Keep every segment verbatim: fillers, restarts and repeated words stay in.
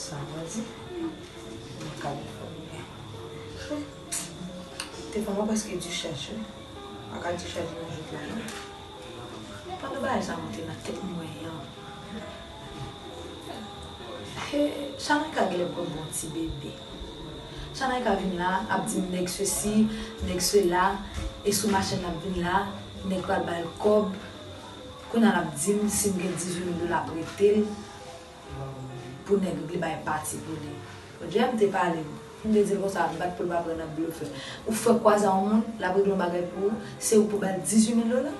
Sa mwen di, mwen ka defòme. Te fè mwen prèske dichaj wi. Mwen ka dichaj nan jouk la non. Pandan bagay sa monte nan tèt mwen an, he, Shanayka genlè pran bon ti bebe. Shanayka vin la, ap di m nèg sesi, nèg sela, e sou machin l ap vin la, nèg pral ba l kòb. Kounye a l ap di m si m gen dizuit mil dola prete l pou nèg li bay pati pou li. Bondye m te pale m. M te di l konsa, bat pou l pa pran nan blofè. Ou fè kwaze a yon moun, l ap regle yon bagay pou ou, se ou pou ba l dizuit mil dola?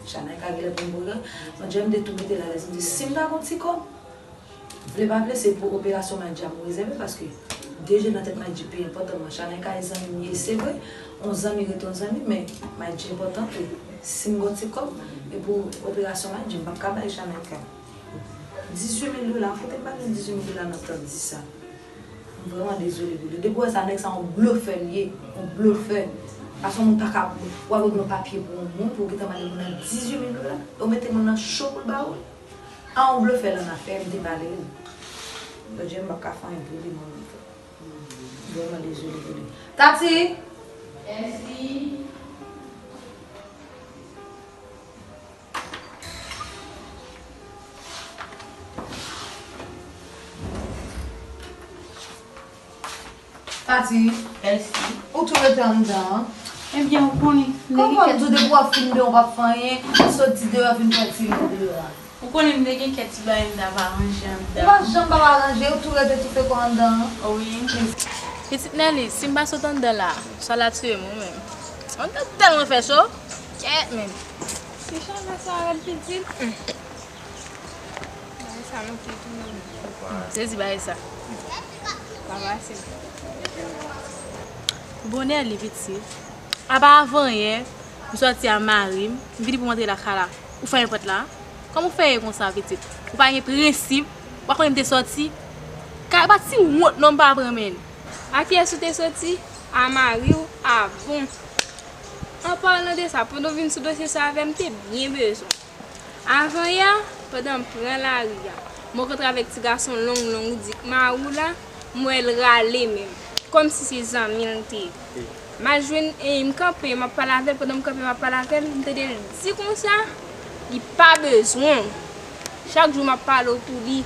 Shanayka genlè pran bougan. Bondye m te tou mete l alèz. M di, si m ta gon ti kòb, vle pa vle, se pou operasyon Madji a m rezève, paske de je nan tèt Madji pi enpòtan. Mwen, Shanayka e zanmi m ye, se vre, yon zanmi rete yon zanmi, men Madji enpòtan tou. Si m gon ti kòb, e pou operasyon Madji, m p ap ka bay Shanayka. Dizuit mil dola, kote m pa jwenn dizuit mil dola nan tan di sa? M vrèman dezole pou li. Depi w wè sa, nèg sa yon blofè l ye, yon blofè. Paske yon moun pa ka, w ap regle yon papye pou yon moun, pou w gentan mande moun nan dizuit mil dola, e w mete moun nan cho pou l ba ou l. A yon blofè l annafè, m te pale wi. Bondye m p ap ka fè anyen pou li, mwen menm. M vrèman dezole pou li. Tati! Mèsi. Tati, mèsi. Ou tou rete anndan an? Ebyen, ou konnen, m te gen kèk... Kòman m di w depi w ap fin deyò, w p ap fè anyen, ou soti deyò, vin fè ti rit deyò a. Ou konnen m te gen kèk ti bagay m t ap aranje anndan. Ou pa janm p ap aranje, ou tou rete toufe kò w anndan an. Wi. Pitit Nelly, si m pa sot anndan la, swa l a tiye m wi menm. Anndan tèlman fè cho. Kèt menm. Ki chalè sa rèd pitit. Bagay sa nou te tounen. Sezi bagay sa. Pa pase. Bonè li pitit. Apa avan yè, m sòti a mari m, m vini pou m antre lakay la. Ou fèmen pòt la? Kòman w fè ye konsa, pitit? Ou pa gen prensip? Ou pa konnen m te sòti? Ka, pa ti wont non m pa pran menn. A kiyès ou te sòti? A mari w? A bon. An palan de sa, pandan w vin sou dosye sa avè m, m te byen bezwen w. Avan yè, pandan m pran lari a, m rankontre avèk ti gason long long ou di k mari w la, m wè l rale menm, kòmsi se zanmi l te ye. M al jwenn, e, m kanpe, m ap pale avè l, pandan m kanpe, m ap pale avè l, m tande l di konsa, li pa bezwen w. Chak jou m ap pale w pou li,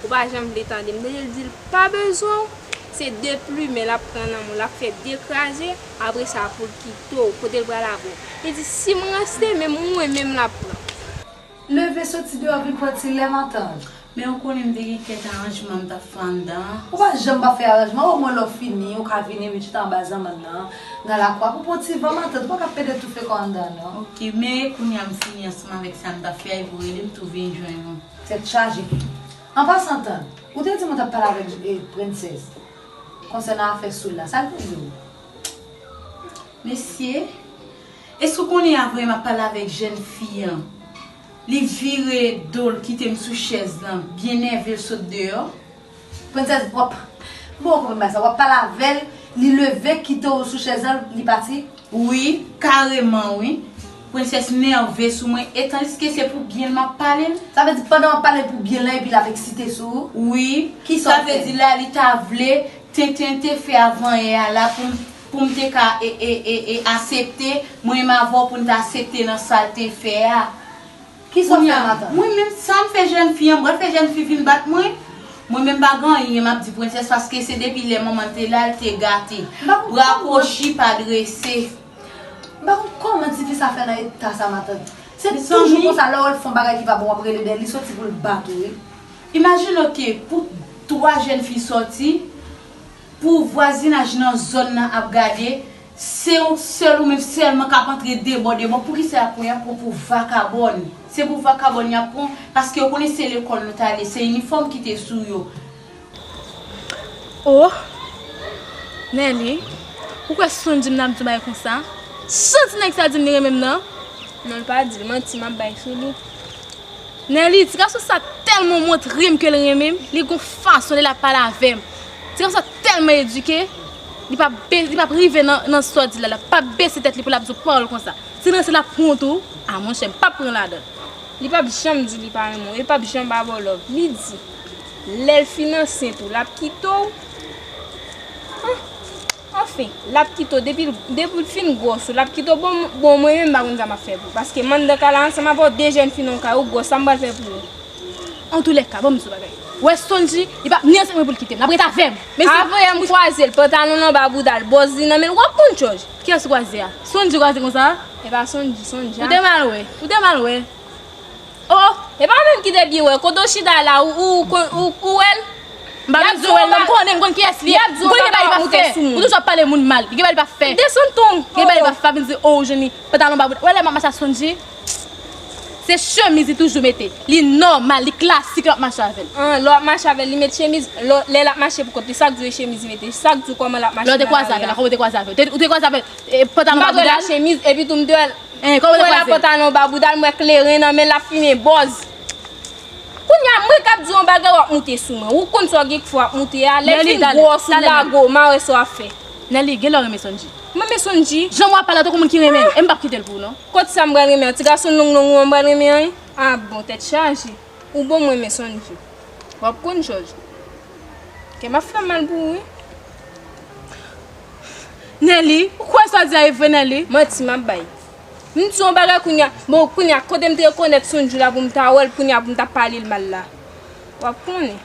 ou pa janm vle tande m. M tande l di l pa bezwen w, se de plimen l ap pran nan men w, l ap fè de kraze, apre sa pou l kite w, kote l pral avè w. Li di, si m reste, menm mwen menm l ap pran. Leve soti deyò vin pran ti lè matant. Men ou konnen m te gen kèk aranjman m t ap fè anndan an. Ou pa janm pa fè aranjman, omwen lè w fini, ou ka vini vin chita anba zanmann nan, nan lakou a, pou pran ti van matant, ou pa ka pede toufe kò anndan non. Oke, men kounye a m fini ansanm avèk sa m t ap fè a, epi w rele m tou vin jwenn ou. Tèt chaje. An pasan, tann, ou te di m ou t ap pale avèk, e, Prensès konsènan afè Soul la, sa l te di w? Mesye, èske w konnen avan yè m ap pale avèk jèn fi an? Li vire do l kite m sou chèz lan, byen nève l sot deyò. Prensès, w ap, bon, w konprann bagay sa, w ap pale avè l, li leve kite w sou chèz lan, li pati? Wi, kareman wi. Prensès nève sou mwen, e tandiske se pou byen l m ap pale l. Sa vle di pandan w ap pale l pou byen l lan, epi l ap eksite sou ou? Wi, sa vle di la, li ta vle tenten te fè avan yè a la pou m, pou m te ka e, e, e, e asepte, mwen menm avè w pou n te asepte nan sa l te fè a. Kisa w fè matant? Mwen menm, sa m fè jèn fi an, m pral fè jèn fi vin bat mwen? Mwen menm pa gen anyen, m ap di Prensès, paske se depi lè manman l te la, l te gate. Bra kwochi pa drese. M pa konn kòman tifi sa fè nan eta sa, matant. Se toujou konsa, lè w fè yon bagay ki pa bon, w ap rele dèyè l, li soti pou l bat ou, wi. Imajine w ke pou twa jèn fi sòti, pou vwazinaj nan zòn nan ap gade, se yon sèl ou menm sèlman k ap antre debò debò. Poukisa y ap pran? Y ap pran pou vakabòn. Se pou vakabòn y ap pran, paske yo konnen se lekòl nou t ale, se inifòm ki te sou yo. Oh! Nelly, ou kwè si w di m n ap di w bagay konsa? Jan ti nèg sa di m li renmen m nan? Non, l pa di l, manti m ap bay sou li. Nelly, ti gason sa tèlman montre m ke l renmen m, li gon fason lè l ap pale avè m. Ti gason sa tèlman edike, li p ap be-, li p ap rive nan, nan sa w di la, l ap p ap bese tèt li pou l ap di w pawòl konsa. Si l ranse l ap pran w tou, a monchè, m p ap pran ladan l. Li p ap janm di w li pa renmen w, e l p ap janm pa ba w love. Li di, Lè l fin ansent ou, l ap kite w. An- Anfen, l ap kite w. Depi l, depi l fin gwòs ou, l ap kite w. Bon, bon, mwen menm, m pa konn sa m ap fè pou ou. Paske m anndan kay la ansanm avè w, de jèn fi nan yon kay, ou gwòs, sa m pral fè pou ou? Antoulèka, ban m di w bagay. Ou wè Sondji, li p ap ni ansent mwen pou l kite m. L ap ret avè m. Men si Avan yè m kwaze l, pantalon l anba bouda l, bòz li nan men l, w ap konn tchòj. Kiyès ou kwaze a? Sondji kwaze konsa? E pa Sondji, Sondja. Ou te mal wè. Ou te mal wè. Oh, e pa menm ki te byen wè. Kote w chita la, ou, ou, ou, ou wè l? M pa bezwen wè l, non, m konnen, m konn kiyès li ye. Y ap di w bagay ou pa fè. Ou toujou ap pale moun mal. Gen bagay li pa fè. Desann ton. Gen bagay li pa fè, pa vin di, oh, ou jwenn li. Pantalon ba bout. Wè lè m ap mache a Sondji. Se chemiz li toujou mete. Li nòmal, li klasik lè w ap mache avè l. An, lè w ap mache avè l, li met chemiz. Lè, lè l ap mache pou kont li, sa k di w e chemiz li mete? Sa k di w kòman l ap mache nan lari a? Lè w te kwaze avè l, kòman w te kwaze avè l? Ou te, ou te kwaze avè l, e, pantalon ba bouda l? M pa t wè la chemiz, epi tou m te wè l. Hein, kòman w te kwaze? Wè la pantalon ba bouda l, m wè kleren nan men l ap fimen bòz. Kounye a, mwen k ap di w yon bagay, w ap moute sou mwen. Ou konn sa w gen k fè w ap moute a. Lè l fin gwòs ou lage w, m a wè sa w ap fè. Nelly, genlè w renmen Sondji. Mwen renmen Sondji. Jan w ap pale a tankou moun ki renmen l, e m p ap kite l pou ou non. Kot sa m pral renmen? Ti gason long long ou an m pral renmen an? A bon, tèt chaje. Ou bon, mwen renmen Sondji. W ap konn Jòj. Kè m ap fè mal pou ou wi. Nelly, ou kwè sa w di a e vre, Nelly? Manti m ap bay. M di yon bagay kounye a. Bon, kounye a, kote m te rekonèt Sondji la pou m ta wè l, kounye a pou m ta pale l mal la. W ap konnen.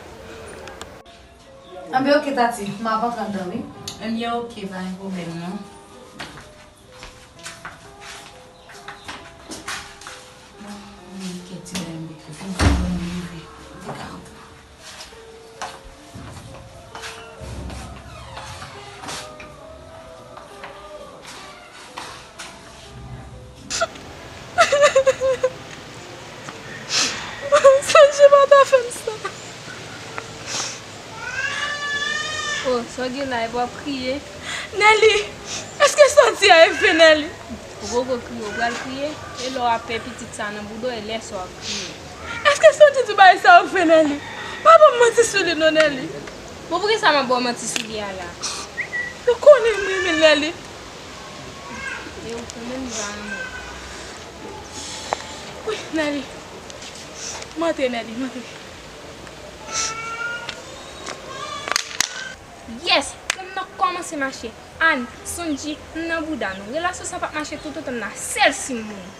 Anben, oke, Tati, m ap antre anndan, wi. Ebyen, oke, pa gen pwoblèm, non. Bon, mwen gen kèk ti bagay m te fè, fè m fè mwen leve. M te ka antre. Sondji pa ta fè m sa. Oh, sa w gen la, epi w ap kriye? Nelly, èske sa w di a e vre, Nelly? Ou poko kriye, ou pral kriye? E lè w ap pè pitit sa nan bouda w, e lè sa w ap kriye? Èske sa w di di bagay sa yo vre, Nelly? Pa ban m manti sou li non, Nelly. Bon, poukisa m ap ba w manti sou li a la? Ou konnen m renmen l, Nelly. E ou konnen m pa renmen l. Wi, Nelly. M antre, Nelly, m antre. Yes! Kè m nan kòmanse mache. Ann, Sondji, m nan bouda nou. Relasyon sa p ap mache toutotan m nan sèl Simoun.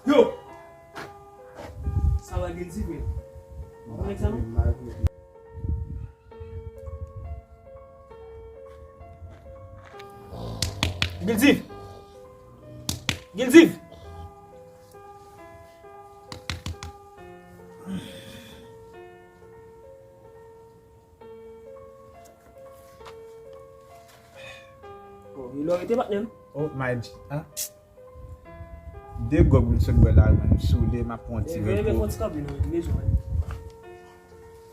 Yo! Sa va gen di vre. Ou konn egzamen? Bildiv! Gildiv! Oh, Milo rete patnè m. Oh, Maji, ah. De gòg m sot bwè la, man, m soule, m ap pran yon ti repo. Fè yon ti kanpe, non, m bezwen.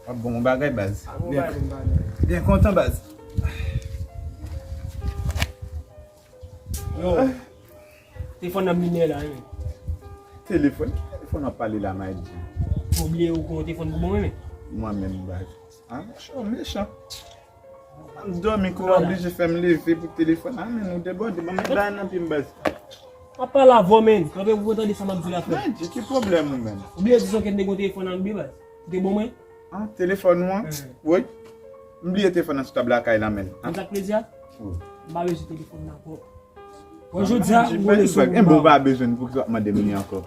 W ap bon bagay, baz. Ah, bon bagay, bon bagay. Byen kontan, baz. Yo, telefòn nan m limyè la, wi. Telefòn? Ki telefòn w ap pale la, Maji? Ou bliye ou gen yon telefòn pou bon, wi, men. Mwen menm, baz. Ah, monchè, w mechan. M dòmi, kou w oblije fè m leve pou telefòn. Ah, men, ou debòde. Ban m met bagay nan pye m, baz. W ap pale avè w, men. Kanpe pou w tande sa m ap di w la, frè. Maji, ki pwoblèm ou menm? Ou bliye di sa w te gen telefòn nan men w, baz? Ou te ban mwen? Ah, telefòn ou an? Wi. M bliye telefòn nan sou tab lakay la, men. Konn sa k plezi a? M pa bezwen telefòn nan ankò. Wè, jodi a, m gon leson pou ba w. Enben, ou pa bezwen l, poukisa w ap mande m li ankò?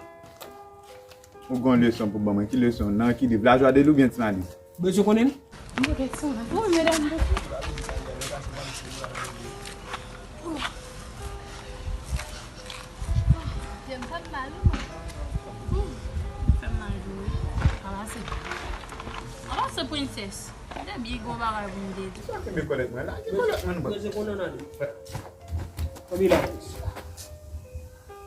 Ou gon leson pou ban mwen? Ki leson? Nan ki liv? La Joie de Loup oubyen Ti Malis? Bezwen konnen l? Mwen pèdi sa. Wi, medam. Pye m fè m mal, wi, mwen. Fè m mal tou, wi. Anpase. Anpase, prensès. M te byen gen yon bagay pou m te di. Sa kenbe kòlèt mwen la? Ki kòlèt mwen, non? Mwen se konnen nan li. Konbyen la?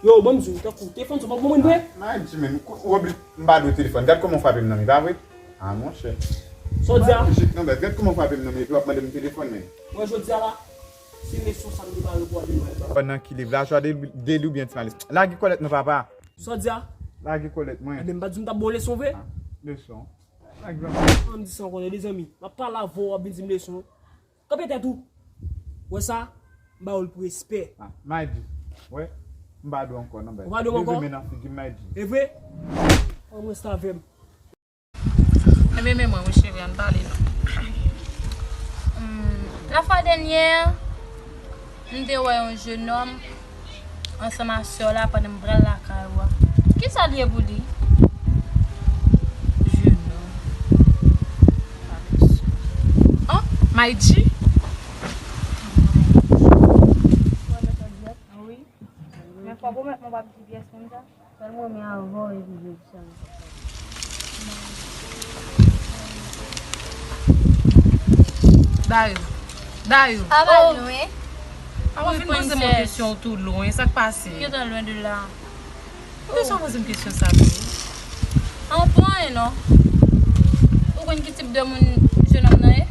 Yo, ban m di w, tankou, telefòn sa w pa ban mwen vre? Maji, men, ou obli-, m pa dwe telefòn. Gad kòman w frape m nan men, pa vre? Ah, monchè. Sa w di a? Jik nan bèt. Gad kòman w frape m nan men, epi w ap mande m telefòn, men. Mwen, jodi a la, se leson sa m te pare pou w ap vin ba. Nan ki liv? La Joie de, de Loup oubyen Ti Malis? Lage kòlèt non, papa. Sa w di a? Lage kòlèt mwen. Enben, m pa t di w m t ap ba w leson vre? Ah, leson. Lage zanmi. An m di sa ankò, tande zanmi. M ap pale avè w, w ap vin di m leson. Kanpe tèt ou. Wè sa? M ba w l pou respè. Ah, Maji. Wè. M pa dwe ankò, non, bèt. Ou pa dwe ankò? Leve men nan figi m, Maji. E vre? An m reste avè m. Ebyen, men mwen, wi, cheri, ann pale, non. Hmm, lafwa dènyè, m te wè yon jenòm ansanm a sè w la pandan m pral lakay ou a. Kisa l ye pou li? Jenòm. An, Maji? Wi. Men fò w pwomèt mwen w p ap di pyès moun sa. Sèl mwen men avè w epi jodi sa. Dayou. Dayou. Sa va lwen? Avan w fin poze m yon kesyon ou tou lwen, sa k pase? M gentan lwen de la. Poukisa w poze m kesyon sa tou? An, pa anyen non. Ou konn ki tip de moun jenòm nan ye?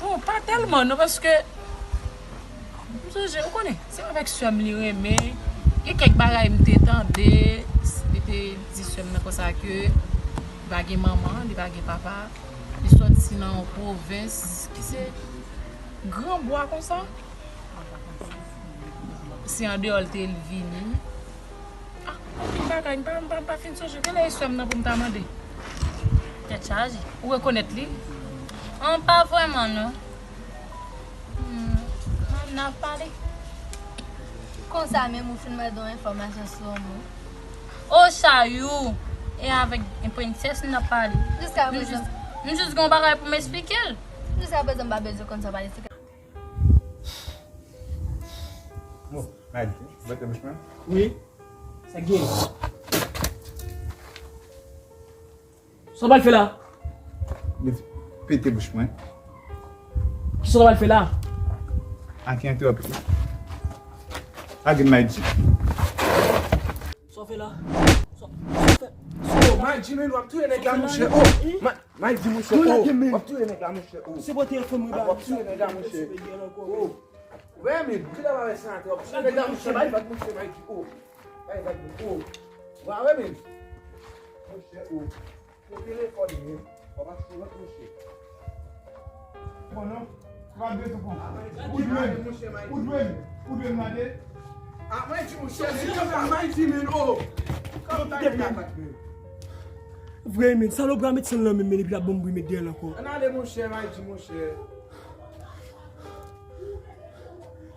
Bon, pa tèlman non, paske M sonje, ou konnen, se avèk sè m li renmen. Gen kèk bagay m te tande, li te di sè m nan konsa ke li pa gen manman, li pa gen papa. Li sòti nan yon pwovens ki se gran bwa konsa. Se andeyò l te vini. Ah, anpil bagay, m pa, m pa, m pa fin sonje. Kilè e sè m nan pou m ta mande? Tèt chaje. Ou rekonèt li? An, pa vrèman, non. Hmm, n ap pale. Konsa menm ou fin mande yon enfòmasyon sou yon moun? O, Chayou! E avèk prensès n ap pale. Jiska prezan. M jis, m jis gen yon bagay pou m esplike l. Jiska prezan m pa bezwen konn sa w pale. Bon, Maji, pete bouch mwen. Wi. Sa k gen? Sa w pral fè la? Li pete bouch mwen. Kisa w pral fè la? Anki entewòp. Lage m, Maji. Sa w fè la? Sa, sa w fè? Oh, Maji, men w ap touye nèg la, monchè. Oh, Ma-, Maji, monchè. Oh, w ap touye nèg la, monchè. Oh. Se bò telefòn mwen ba. W ap touye nèg la, monchè. Oh. Wè, men, kilè w a wè senatè? W ap touye nèg la, monchè. Bay vag, monchè, Maji. Oh. Bay vag, oh. W a wè, men. Monchè, oh. Pou telefòn, men. W ap achte lòt, monchè. Bon, non. Ou pa dwe tou pran. Ou dwe m. Ou dwe m. Ou dwe m mande. Ah, mwen di, monchè, si yo pa, mwen di, men, oh. Kòm bagay la, patnè. Vre, men, salopri a met san nan men m, men, epi l ap ban m bri met dèyè l ankò. Ann ale, monchè, mwen di, monchè.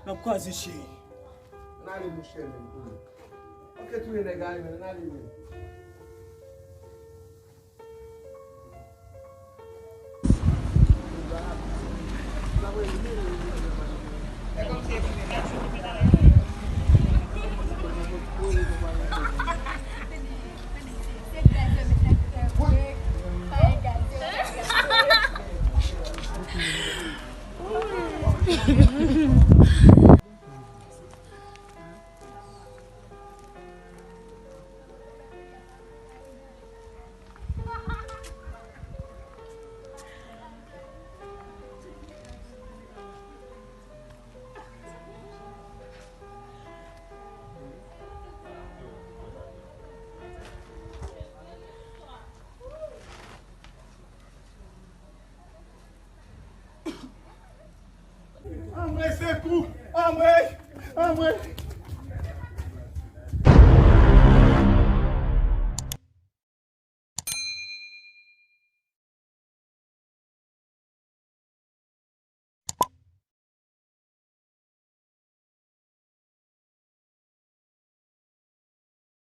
N ap kwaze, cheri. Ann ale, monchè, men. Ok, touye nèg la, men, ann ale, men. Mwen.